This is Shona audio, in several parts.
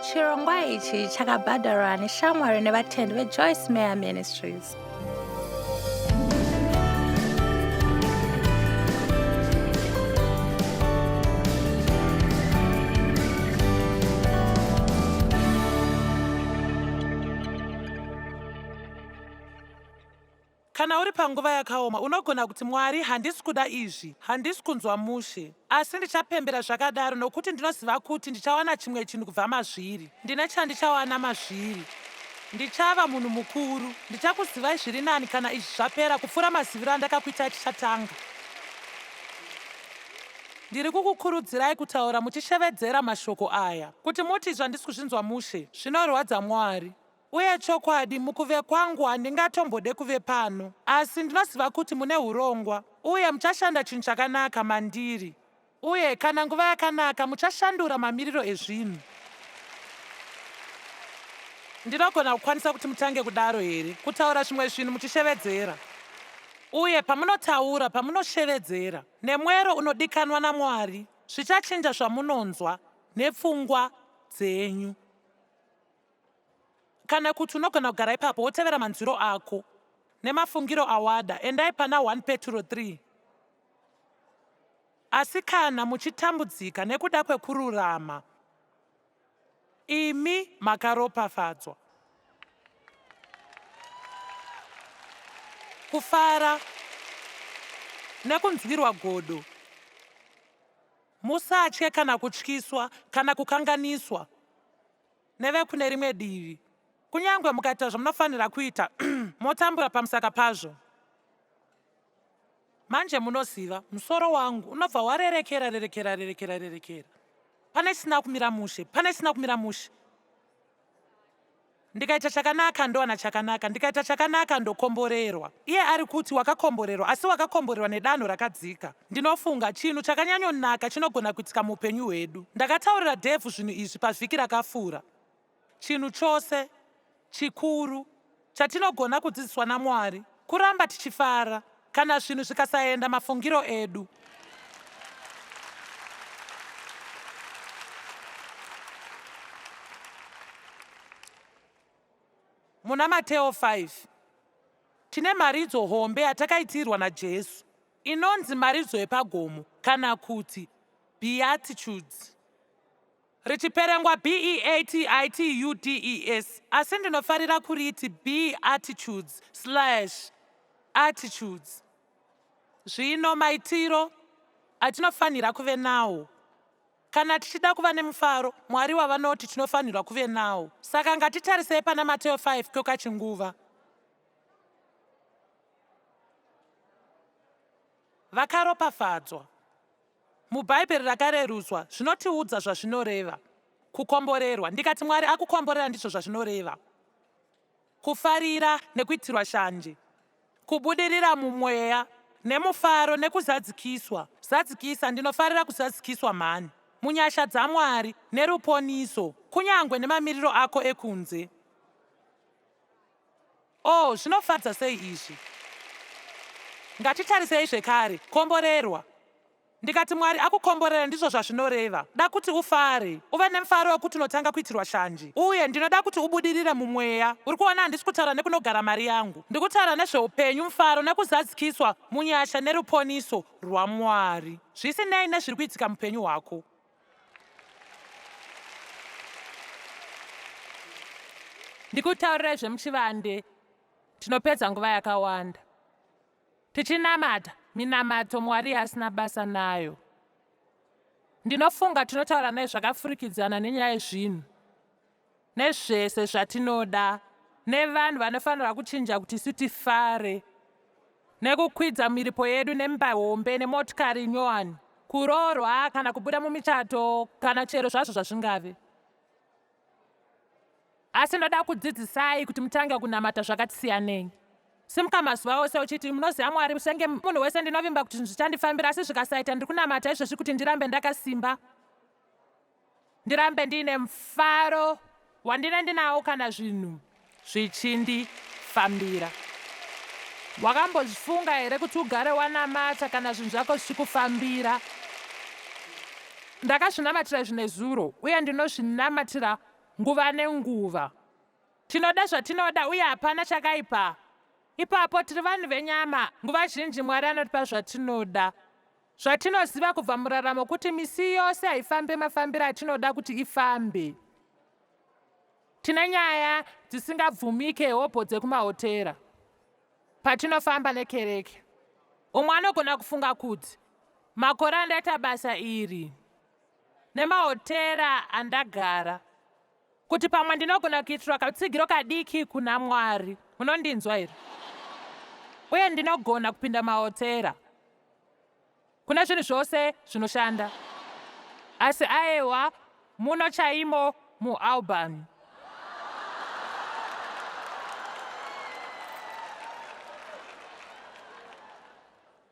Chirongwa ichi chakabhadharwa neshamwari nevatendi veJoyce Meyer Ministries. Kana uri panguva yakaoma, unogona kuti, Mwari, handisi kuda izvi. Handisi kunzwa mushe. Asi ndichapembera zvakadaro nokuti ndinoziva kuti ndichawana chimwe chinhu kubva mazviri. Ndine chandichawana mazviri. Ndichava munhu mukuru. Ndichakuzivai zviri nani kana izvi zvapera kupfuura maziviro andakakuitai tichatanga. Ndiri kukukurudzirai kutaura muchishevedzera mashoko aya, kuti muti izvi handisi kuzvinzwa mushe. Zvinorwadza Mwari. Uye chokwadi, mukuve kwangu handingatombode kuve pano, asi ndinoziva kuti mune hurongwa, uye muchashanda chinhu chakanaka mandiri, uye kana nguva yakanaka, muchashandura mamiriro ezvinhu. Ndinogona kukwanisa kuti mutange kudaro here, kutaura zvimwe zvinhu muchishevedzera? Uye pamunotaura, pamunoshevedzera, nemwero unodikanwa naMwari, zvichachinja zvamunonzwa nepfungwa dzenyu. Kana kuti unogona kugara ipapo wotevera manzwiro ako nemafungiro awada. Endai pana 1 Peturo 3. Asi kana muchitambudzika nekuda kwekururama, imi makaropafadzwa. Kufara nekunzwirwa godo. Musatye kana kutyiswa kana kukanganiswa nevekune rimwe divi. Kunyangwe mukaita zvamunofanira kuita motambura pamusaka pazvo. Manje munoziva, musoro wangu unobva warerekera rerekera rerekera rerekera. Pane chisina kumira mushe, pane chisina kumira mushe. Ndikaita chakanaka ndowana chakanaka, ndikaita chakanaka ndokomborerwa. Iye ari kuti wakakomborerwa, asi wakakomborerwa nedanho rakadzika. Ndinofunga, chinhu chakanyanyonaka chinogona kuitika muupenyu hwedu. Ndakataurira Dave zvinhu izvi pavhiki rakafura. Chinhu chose chikuru chatinogona kudzidziswa naMwari kuramba tichifara kana zvinhu zvikasaenda mafungiro edu. Muna Mateo 5, tine mharidzo hombe yatakaitirwa naJesu inonzi Mharidzo yepaGomo kana kuti Beatitudes. Richiperengwa B-E-A-T-I-T-U-D-E-S, asi ndinofarira kuriti Be-attitudes slash attitudes. Zvino maitiro atinofanira kuve nawo kana tichida kuva nemufaro Mwari wavanoti tinofanirwa kuve nawo. Saka ngatitarisei pana Mateo 5 kwekachinguva. Vakaropafadzwa. MuBhaibheri rakarerutswa, zvinotiudza zvazvinoreva. Kukomborerwa. Ndikati Mwari akukomborera ndizvo zvazvinoreva. Kufarira nekuitirwa shanje. Kubudirira mumweya, nemufaro nekuzadzikiswa. Zadzikisa, ndinofarira kuzadzikiswa mhani. Munyasha dzaMwari, neruponiso, kunyangwe nemamiriro ako ekunze. Oh, zvinofadza sei izvi! Ngatitarisei zvekare. Komborerwa. Ndikati Mwari akukomborere ndizvo zvazvinoreva. Da kuti ufare. Uve nemufaro wekuti unotanga kuitirwa shanje. Uye ndinoda kuti ubudirire mumweya. Uri kuona handisi kutaura nekunogara mari yangu. Ndikutaura nezveupenyu, mufaro nekuzadzikiswa munyasha neruponiso rwaMwari. Zvisinei nezviri kuitika mupenyu hwako. Ndikutaurirai zvemuchivande, tinopedza nguva yakawanda tichinamata minamato Mwari yaasina basa nayo. Ndinofunga tinotaura naye zvakafurikidzana nenyaya yezvinhu nezvese zvatinoda nevanhu vanofanirwa kuchinja kuti isu tifare nekukwidza miripo yedu nemba hombe nemotikari nyowani kuroorwa kana kubuda mumichato kana chero zvazvo zvazvingave asi ndoda kudzidzisai kuti mutange kunamata zvakati siyanei simuka mazuva ose uchiti munoziva mwari senge munhu wese ndinovimba kuti zvinhu zvichandifambira asi zvikasaita ndiri kunamata izvezvi kuti ndirambe ndakasimba ndirambe ndiine mufaro wandine ndinawo kana zvinhu zvichindifambira. Wakambozvifunga here kuti ugare wanamata kana zvinhu zvako zvichikufambira? Ndakazvinamatira izvi nezuro uye ndinozvinamatira Nguva nenguva. Tinoda zvatinoda uye hapana chakaipa. Ipapo tiri vanhu venyama, nguva zhinji Mwari anotipa zvatinoda. Zvatinoziva kubva muraramo kuti misi yose haifambe mafambiro atinoda kuti ifambe. Tine nyaya dzisingabvumike hobho dzekumahotera patinofamba nekereke. Umwe anogona kufunga kuti, Makore andaita basa iri nemahotera andagara, kuti pamwe ndinogona kuitirwa katsigiro kadiki kuna Mwari. Munondinzwa here? Uye ndinogona kupinda mahotera. Kune zvinhu zvose zvinoshanda. Asi aewa, muno chaimo muAlbany.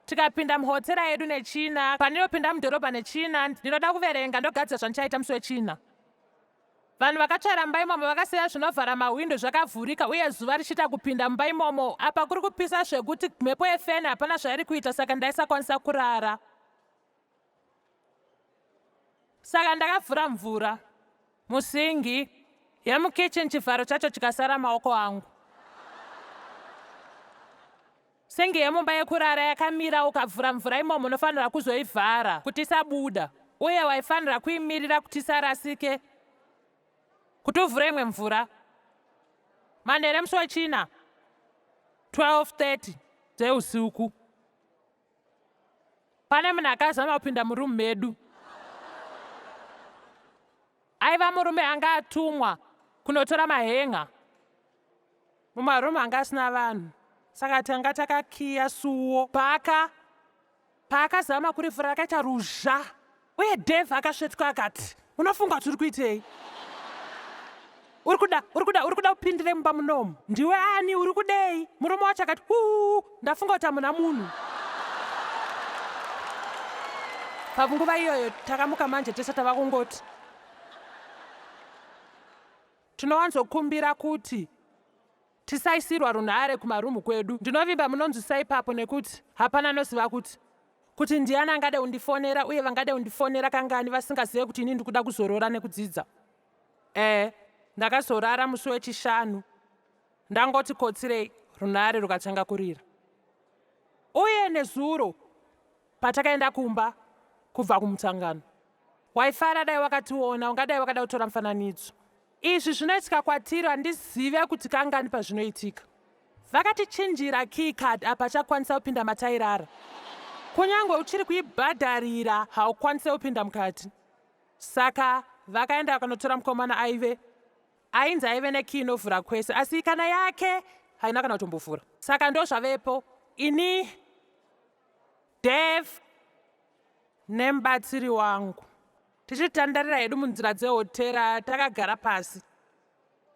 Tikapinda muhotera yedu neChina, pandinopinda mudhorobha neChina, ndinoda kuverenga ndogadzira zvandichaita musi weChina. Vanhu vakatsvaira mumba imomo vakasiya zvinovhara mahwindo zvakavhurika uye zuva richiita kupinda mumba imomo. Apa kuri kupisa zvekuti mhepo yefeni hapana zvairi kuita saka ndaisakwanisa kurara. Saka ndakavhura mvura musingi yemukitchen chivharo chacho chikasara maoko angu. Singi yemumba yekurara yakamira ukavhura mvura imomo unofanira kuzoivhara kuti isabuda uye waifanira kuimirira kuti isarasike kuti uvhure imwe mvura. Manheru emusi weChina 12:30 dzeusiku pane munhu akazama kupinda murumu medu. Aiva murume anga atumwa kunotora mahenga mumaroom anga asina vanhu saka tanga takakiya suwo paaka paakazama kurivhura rakaita ruzha uye Dave akasvetuka akati unofunga kuti uri kuitei uri kuda uri kuda uri kuda kupindire mumba munomu ndiwe ani uri kudei murume wacho akati uu ndafunga kuti hamuna munhu panguva iyoyo takamuka manje tese tava kungoti Tinowanzokumbira kuti tisaisirwa runhare kumarumu kwedu. Ndinovimba munonzwisisa ipapo nekuti hapana anoziva kuti kuti ndiani angade kundifonera uye vangade kundifonera kangani vasingazive kuti ini ndikuda kuzorora nekudzidza. Eh, ndakazorara musi weChishanu ndangoti kotsirei runhare rukatanga kurira. Uye nezuro patakaenda kumba kubva kumusangano Waifara dai wakationa, ungadai wakada kutora mufananidzo. Izvi zvinoitika kwatiri, handizive kuti kangani pazvinoitika. Vakatichinjira key card apa achakwanisa kupinda matairara. Kunyangwe uchiri kuibhadharira haukwanise kupinda mukati. Saka vakaenda vakanotora mukomana aive ainzi aive nekey inovhura kwese asi kana yake haina kana kutombovhura. Saka ndozvavepo ini Dave nemubatsiri wangu tichitandarira hedu munzira dzehotera takagara pasi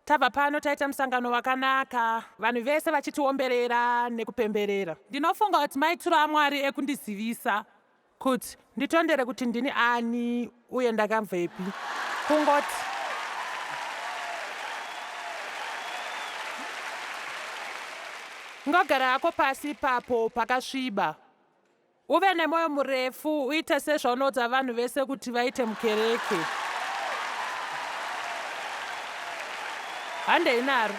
tabva pano taita musangano wakanaka vanhu vese vachitiomberera nekupemberera ndinofunga kuti maitiro amwari ekundizivisa kuti nditondere kuti ndini ani uye ndakabvepi kungoti ngogara hako pasi ipapo pakasviba Uve nemwoyo murefu uite sezvaunoudza vanhu vese kuti vaite mukereke. Handei naro.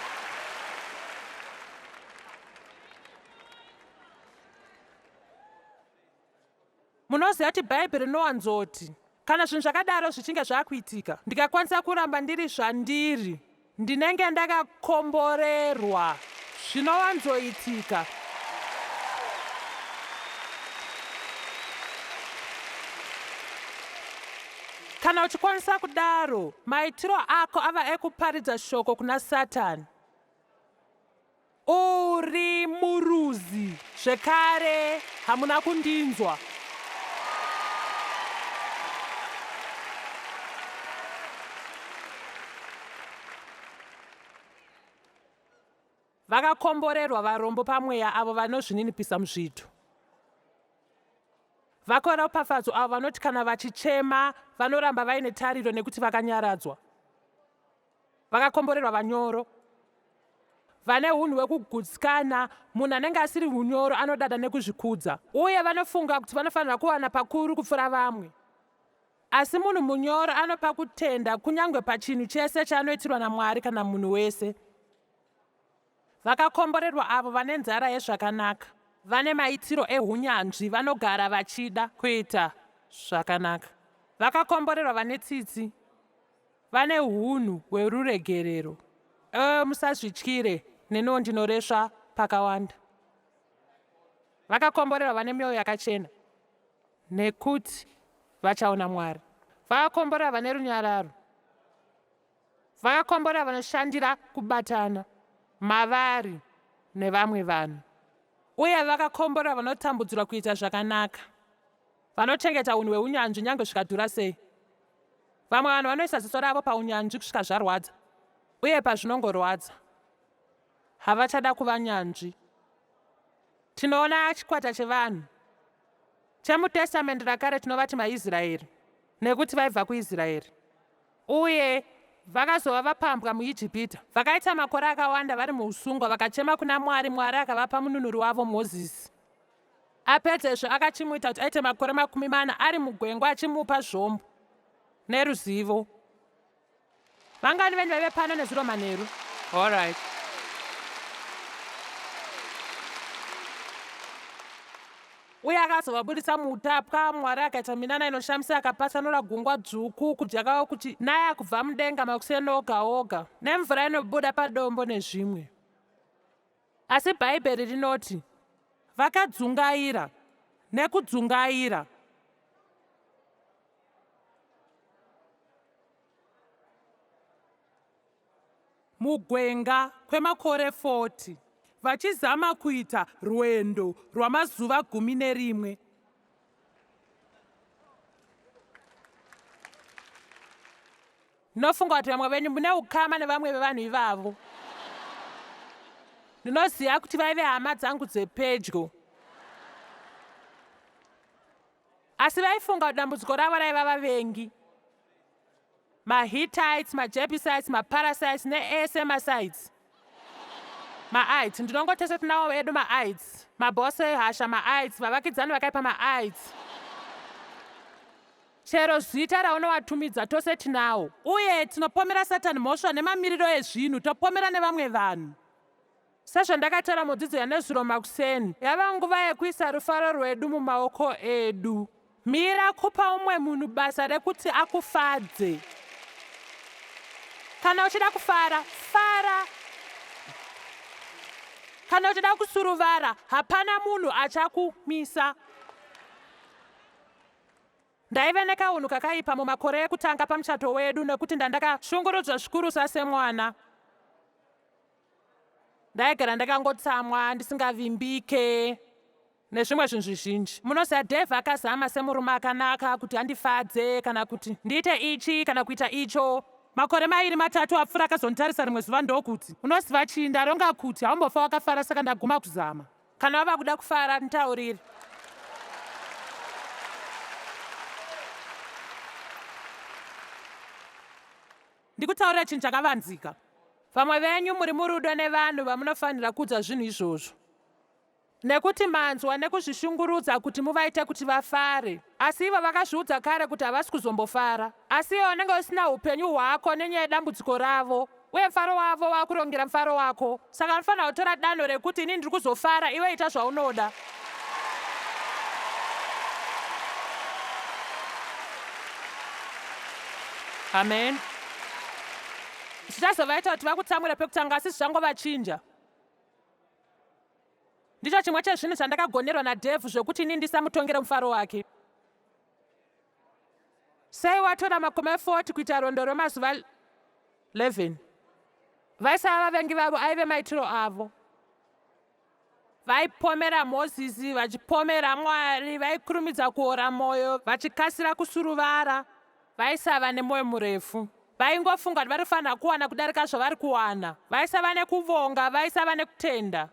Munoziva kuti Bhaibheri rinowanzoti kana zvinhu zvakadaro zvichinge zvakuitika, ndikakwanisa kuramba ndiri zvandiri, ndinenge ndakakomborerwa. Zvinowanzoitika. Kana uchikwanisa kudaro, maitiro ako ava ekuparidza shoko kuna Satani. Uri muruzi zvekare hamuna kundinzwa. Vakakomborerwa varombo pamweya avo vanozvininipisa muzviito. Vakaropafadzwa avo vanoti kana vachichema vanoramba vaine tariro nekuti vakanyaradzwa. Vakakomborerwa vanyoro. Vane hunhu hwekugutsikana, munhu anenge asiri hunyoro anodada nekuzvikudza. Uye vanofunga kuti vanofanira kuwana pakuru kupfuura vamwe. Asi munhu munyoro anopa kutenda kunyange pachinhu chese chaanoitirwa naMwari kana munhu wese. Vakakomborerwa avo vane nzara yezvakanaka, vane maitiro ehunyanzvi, vanogara vachida kuita zvakanaka. Vakakomborerwa vane tsitsi, vane hunhu hweruregerero. E, musazvityire, neniwo ndinoresva pakawanda. Vakakomborerwa vane mioyo yakachena, nekuti vachaona Mwari. Vakakomborerwa vane runyararo. Vakakomborerwa vanoshandira kubatana mavari nevamwe vanhu. Uye vakakomborerwa vanotambudzirwa kuita zvakanaka. Vanochengeta unhu hweunyanzvi nyange zvikadhura sei. Vamwe vanhu vanoisa ziso ravo paunyanzvi kusvika zvarwadza, uye pazvinongorwadza, havachada kuva nyanzvi. Tinoona chikwata chevanhu chemuTestamendi Rakare tinovati maIsraeri nekuti vaibva kuIsraeri uye vakazova vapambwa muIjipita. Vakaita makore akawanda vari muusungwa, vakachema kuna Mwari, Mwari akavapa mununuri wavo Mozisi. Apedzezvo akachimuita kuti aite makore 40 ari mugwenga achimupa zvombo neruzivo. Vangani venyu vaive pano nezuro manheru? All right. Uye akazovabudisa muutapwa, Mwari akaita minana inoshamisa akapatsanura gungwa dzvuku, kudya kwavo kuchinaya kubva mudenga makuseni oga oga, nemvura inobuda padombo nezvimwe. Asi Bhaibheri rinoti vakadzungaira nekudzungaira. Mugwenga kwemakore 40 vachizama kuita rwendo rwamazuva 11. Ndinofunga kuti vamwe venyu mune ukama nevamwe vevanhu ivavo. Ndinoziva kuti vaive hama dzangu dzepedyo. Asi vaifunga kuti dambudziko ravo raiva vavengi. MaHittites, maJebusites, maParasites neese maSites. MaItes, ndinongotese tinawo edu maItes. Maboss ehasha maItes, vavakidzani vakaipa maItes. Chero zita raunowatumidza tose tinawo. Uye tinopomera Satani mhosva nemamiriro ezvinhu, topomera nevamwe vanhu. Sezvandakataura mudzidzo yanezuro makuseni, yava nguva yekuisa rufaro rwedu mumaoko edu. Mira kupa umwe munhu basa rekuti akufadze. Kana uchida kufara, fara. Kana uchida kusuruvara, hapana munhu achakumisa. Ndaive nekaunhu kakaipa mumakore ekutanga pamuchato wedu nekuti ndandakashungurudzwa zvikurusa semwana. Ndaigara ndakangotsamwa, ndisingavimbike nezvimwe zvinhu zvizhinji. Munoziva Dave akazama semurume akanaka kuti andifadze kana kuti ndiite ichi kana kuita icho. Makore mairi matatu apfuura akazonditarisa rimwe zuva ndokuti, Unoziva chii, ndaronga kuti haumbofa wakafara saka ndaguma kuzama. Kana wava kuda kufara nditaurire. Ndikutaurira chinhu chakavanzika. Vamwe venyu muri murudo nevanhu vamunofanira kuudza zvinhu izvozvo. Nekuti manzwa nekuzvishungurudza kuti muvaite kuti vafare. Asi ivo vakazviudza kare kuti havasi kuzombofara. Asi iwe unenge usina upenyu hwako nenyaya yedambudziko ravo. Uye mufaro wavo wakurongera mufaro wako. Saka unofanira kutora danho rekuti ini ndiri kuzofara, iwe ita zvaunoda. Amen. Zvichazovaita kuti vakutsamwire pekutanga asi zvichangovachinja. Ndicho chimwe chezvinhu chandakagonerwa naDave zvekuti ini ndisamutongere mufaro wake. Sei watora makumi 40 kuita rwendo rwemazuva 11? Vaisava vavengi vavo, aive maitiro avo. Vaipomera Mozisi, vachipomera Mwari, vaikurumidza kuora mwoyo, vachikasira kusuruvara. Vaisava nemwoyo murefu. Vaingofunga kuti vari kufanira kuwana kudarika zvavari kuwana. Vaisava nekuvonga, vaisava nekutenda.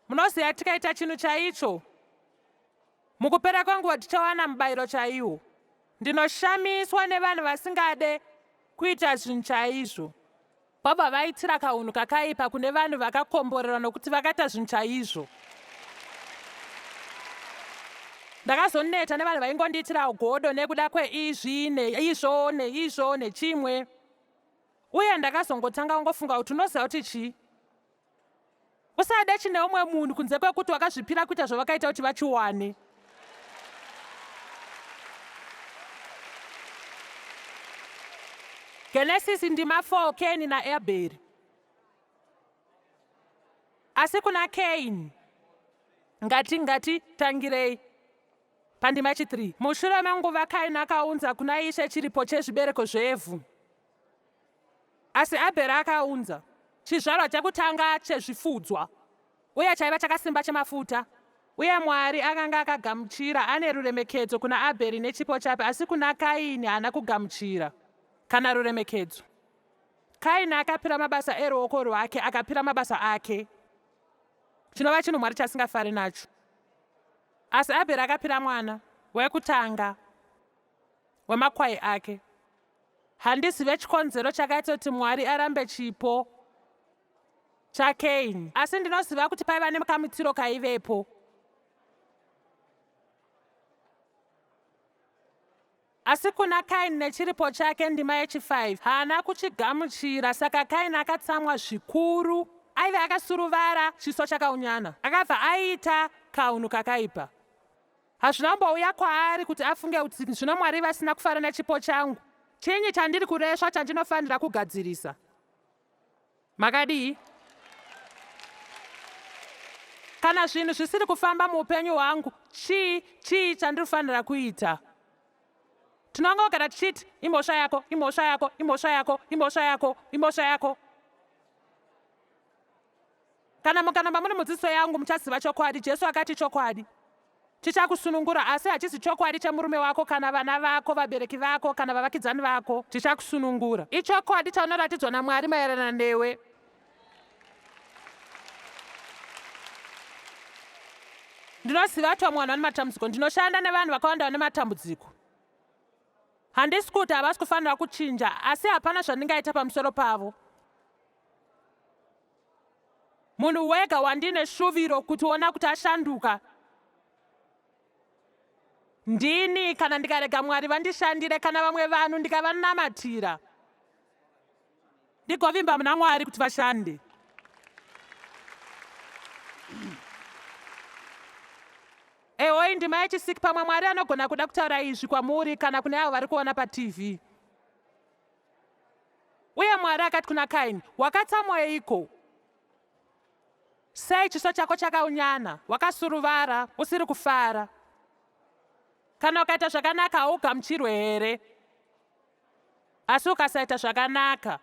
Munoziva, tikaita chinhu chaicho, mukupera kwenguva tichawana mubayiro chaiwo. Ndinoshamiswa nevanhu vasingade kuita zvinhu chaizvo. Vabva vaitira kahunhu kakaipa kune vanhu vakakomborerwa nokuti vakaita zvinhu chaizvo. Ndakazoneta nevanhu vaingondiitira godo nekuda kweizvi neizvo neizvo nechimwe. Uye ndakazongotanga kungofunga kuti unoziva kuti chii? Usade chine umwe munhu kunze kwekuti wakazvipira kuita zvavakaita kuti vachiwane. Genesisi ndima 4 Keni naAbheri. Asi kuna Kaini ngati ngati tangirei pandima yechi 3. Mushure menguva Kaini akaunza kuna Ishe chiripo chezvibereko zvevhu. Asi Abheri akaunza chizvarwa chekutanga chezvifudzwa uye chaiva chakasimba chemafuta. Uye Mwari akanga akagamuchira ane ruremekedzo kuna Abheri nechipo chake, asi kuna Kaini haana kugamuchira kana ruremekedzo. Kaini akapira mabasa eruoko rwake, akapira mabasa ake, chinova chinhu Mwari chasingafari nacho. Asi Abheri akapira mwana wekutanga wemakwai ake. Handizive chikonzero chakaita kuti Mwari arambe chipo chaKaini, asi ndinoziva kuti paiva nekamutsiro kaivepo. Asi kuna Kaini nechiripo chake, ndima yechi5, haana kuchigamuchira, saka Kaini akatsamwa zvikuru. Aive akasuruvara, chiso chakaunyana. Akabva aita kaunhu kakaipa. Hazvina kumbouya kwaari kuti afunge kuti zvino Mwari vasina kufara nechipo changu, chinyi chandiri kuresva chandinofanira kugadzirisa? Makadii? Kana zvinhu zvisiri kufamba muupenyu hwangu, chii, chii chandiri kufanira kuita? Tinongogara tichiti, imhosva yako, imhosva yako, imhosva yako, imhosva yako, imhosva yako. Kana mukaramba muri mudzidziso yangu, muchaziva chokwadi. Jesu akati chokwadi chichakusunungura, asi hachisi chokwadi chemurume wako kana vana vako, vabereki vako kana vavakidzani vako. Chichakusunungura. Ichokwadi chaunoratidzwa naMwari maererano newe. Ndinoziva kuti vamwe vanhu vane matambudziko. Ndinoshanda nevanhu vakawanda vane matambudziko. Handisi kuti havasi kufanira kuchinja, asi hapana zvandingaita pamusoro pavo. Munhu wega wandine shuviro kuti ona kuti ashanduka ndini kana ndikarega Mwari vandishandire kana vamwe vanhu ndikavanamatira ndigovimba muna Mwari kuti vashande. Ehoi ndima yechisiki pamwe Mwari anogona kuda kutaura izvi kwamuri kana kune avo vari kuona paTV. Uye Mwari akati kuna Kaini, Wakatsamweiko? Sei chiso chako chakaunyana, wakasuruvara, usiri kufara? Kana ukaita zvakanaka haugamuchirwe here? Asi ukasaita zvakanaka,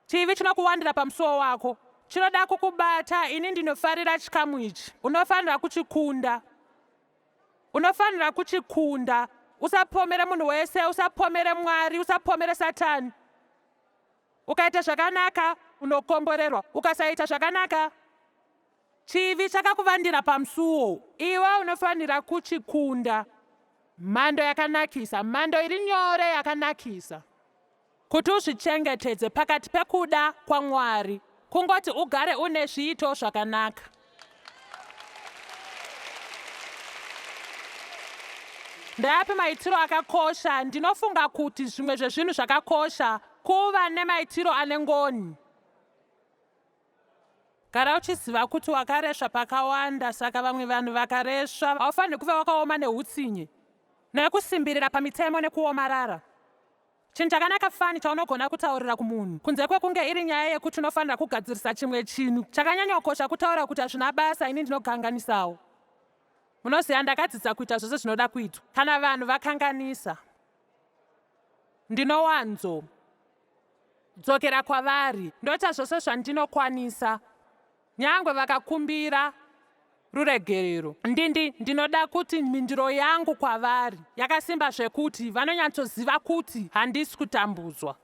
chivi chinokuwandira pamusuwo wako. Chinoda kukubata, ini ndinofarira chikamu ichi. Unofanira kuchikunda. Unofanira kuchikunda. Usapomere munhu wese, usapomere Mwari, usapomere Satani. Ukaita zvakanaka, unokomborerwa. Ukasaita zvakanaka, chivi chakakuvandira pamusuwo. Iwe unofanira kuchikunda. Mhando yakanakisa, mhando iri nyore yakanakisa. Kuti uzvichengetedze pakati pekuda kwaMwari, kungoti ugare une zviito zvakanaka. Ndeapi maitiro akakosha? Ndinofunga kuti zvimwe zvezvinhu zvakakosha kuva nemaitiro ane ngoni. Gara uchiziva kuti wakaresva pakawanda, saka vamwe vanhu vakaresva haufaniri kuve wakaoma nehutsinye, nekusimbirira pamitemo nekuomarara. Chinhu chakanaka fani chaunogona kutaurira kumunhu, kunze kwekunge iri nyaya yekuti unofanira kugadzirisa chimwe chinhu, chakanyanyokosha kutaura kuti hazvina basa, ini ndinokanganisawo. Munoziva, ndakadzidza kuita zvose zvinoda kuitwa kana vanhu vakanganisa. Ndinowanzo dzokera kwavari ndoita zvose zvandinokwanisa nyangwe vakakumbira ruregerero. Ndindi ndinoda kuti mhinduro yangu kwavari yakasimba zvekuti vanonyatsoziva kuti handisi kutambudzwa.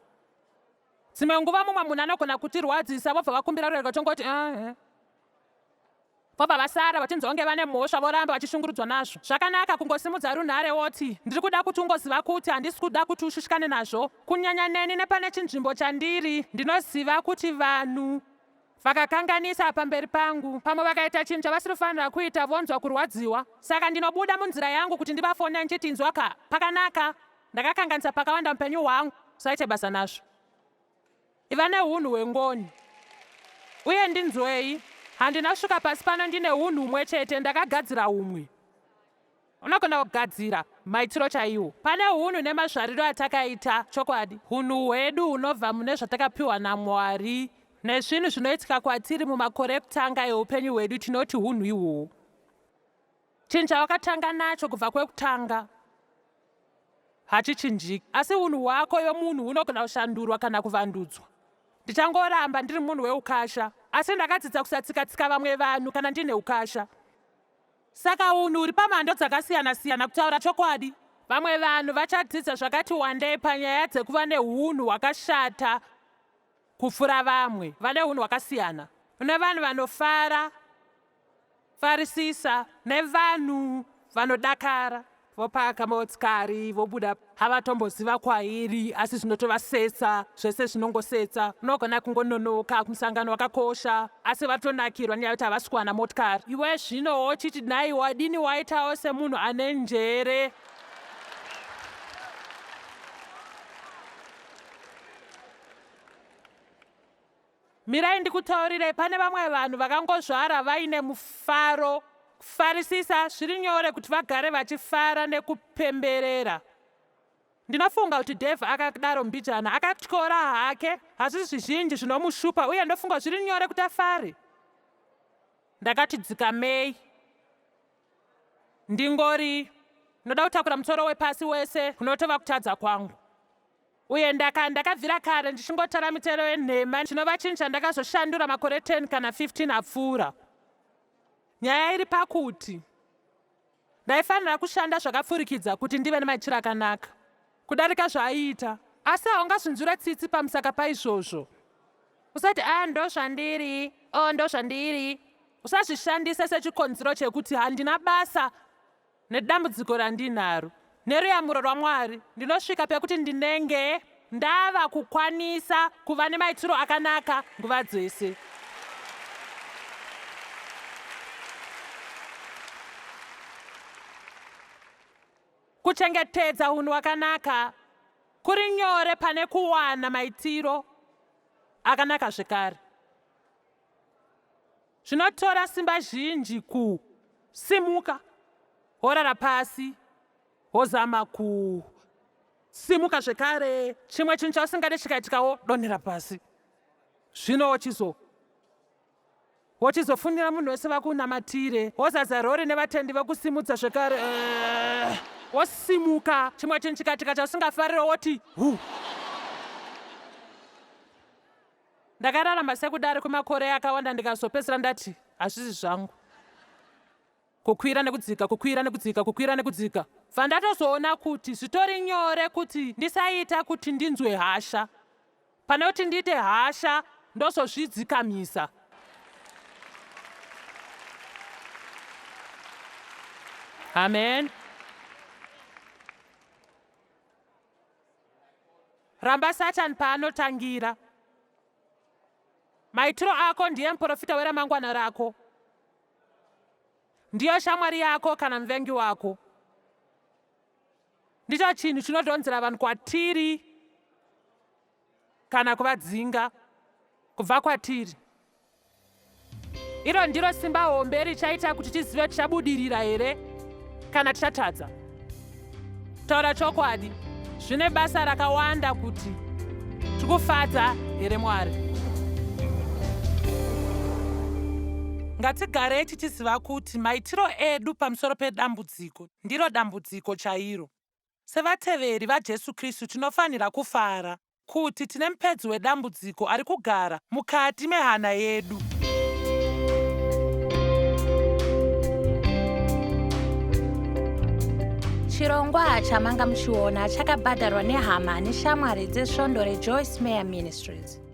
Dzimwe nguva mumwe munhu anogona kutirwadzisa vobva vakumbira ruregerero tongoti eh, eh. Vobva vasara vachinzi vange vane mhosva voramba vachishungurudzwa nazvo. Zvakanaka kungosimudza runhare woti, Ndiri kuda kuti ungoziva kuti handisi kuda kuti ushushikane nazvo. Kunyanya neni nepane chinzvimbo chandiri, ndinoziva kuti vanhu. Vakakanganisa pamberi pangu, pamwe vakaita chinhu chavasiri kufanira kuita vonzwa kurwadziwa. Saka ndinobuda munzira yangu kuti ndivafonere ndichiti inzwa ka, pakanaka, ndakakanganisa pakawanda mupenyu hwangu, usaite basa nazvo. Iva nehunhu hwengoni. Uye ndinzwei, handina kusvika pasi pano ndine hunhu humwe chete, ndakagadzira humwe. Unogona kugadzira maitiro chaiwo. Pane hunhu nemazvariro atakaita, chokwadi. Hunhu hwedu hunobva mune zvatakapiwa naMwari nezvinhu zvinoitika kwatiri mumakore ekutanga eupenyu hwedu tinoti hunhu ihwohwo. Chinhu chawakatanga nacho kubva kwekutanga hachichinjiki, asi hunhu hwako yomunhu hunogona kushandurwa kana kuvandudzwa. Ndichangoramba ndiri munhu weukasha, asi ndakadzidza kusatsika-tsika vamwe vanhu kana ndine ukasha. Saka unhu huri pamhando dzakasiyana-siyana kutaura chokwadi. Vamwe vanhu vachadzidza zvakati wandei panyaya dzekuva nehunhu hwakashata kupfuura vamwe vane hunhu hwakasiyana. Kune vanhu vanofara, farisisa nevanhu vanodakara. Vopaka motikari vobuda havatomboziva kwairi asi zvinotovasetsa zvese zvinongosetsa unogona kungononoka kumusangano wakakosha asi vatonakirwa nenyaya yekuti havasi kuwana motikari iwe zvino wochiti nhai wadini waitawo semunhu ane njere Mirai ndikutaurirei, pane vamwe vanhu vakangozvara vaine mufaro. Kufarisisa, zviri nyore kuti vagare vachifara nekupemberera. Ndinofunga kuti Dave akadaro mbijana, akatyora hake. Hazvisi zvizhinji zvinomushupa uye ndofunga zviri nyore kuti afare. Ndakati dzikamei. Ndingori, ndinoda kutakura mutoro wepasi wese kunotova kutadza kwangu. Uye ndaka, ndakabvira kare ndichingotara mitero yenhema, chinova chinhu chandakazoshandura makore 10 kana 15 apfuura. Nyaya iri pakuti ndaifanira kushanda zvakapfurikidza kuti ndive nemaitiro akanaka kudarika zvaaiita. Asi haungazvinzwira tsitsi pamusaka paizvozvo. Usati, ah, ndozvandiri, oh, ndozvandiri. Usazvishandise sechikonzero chekuti handina basa Nedambudziko randinaro, neruyamuro rwaMwari, ndinosvika pekuti ndinenge ndava kukwanisa kuva nemaitiro akanaka nguva dzese. Kuchengetedza hunhu hwakanaka kuri nyore pane kuwana maitiro akanaka zvekare. Zvinotora simba zhinji kusimuka worara pasi wozama kusimuka zvekare. Chimwe chinhu chausingade chikaitika wodonhera pasi. Zvino wochizo wochizofunira munhu wese vakunamatire wozadza rori nevatendi vokusimudza zvekare eh, wosimuka chimwe chinhu chikaitika chausingafarire woti hu Ndakararama sekudaro kwemakore akawanda ndikazopedzisira ndati hazvisi zvangu. Kukwira nekudzika, kukwira nekudzika, kukwira nekudzika. Bva ndatozoona kuti zvitori nyore kuti ndisaita kuti ndinzwe hasha. Pane kuti ndiite hasha ndozozvidzikamisa. Amen. Ramba Satan paanotangira. Maitiro ako ndiye muprofita weramangwana rako. Ndiyo shamwari yako kana muvengi wako. Ndicho chinhu chinodhonzera vanhu kwatiri kana kuvadzinga kubva kwatiri. Iro ndiro simba hombe richaita kuti tizive tichabudirira here kana tichatadza. Taura chokwadi, zvine basa rakawanda kuti tikufadza here Mwari. Ngatigarei tichiziva kuti maitiro edu pamusoro pedambudziko ndiro dambudziko chairo. Sevateveri vaJesu Kristu tinofanira kufara kuti tine mupedzi wedambudziko ari kugara mukati mehana yedu. Chirongwa chamanga muchiona chakabhadharwa nehama neshamwari dzesvondo reJoyce Meyer Ministries.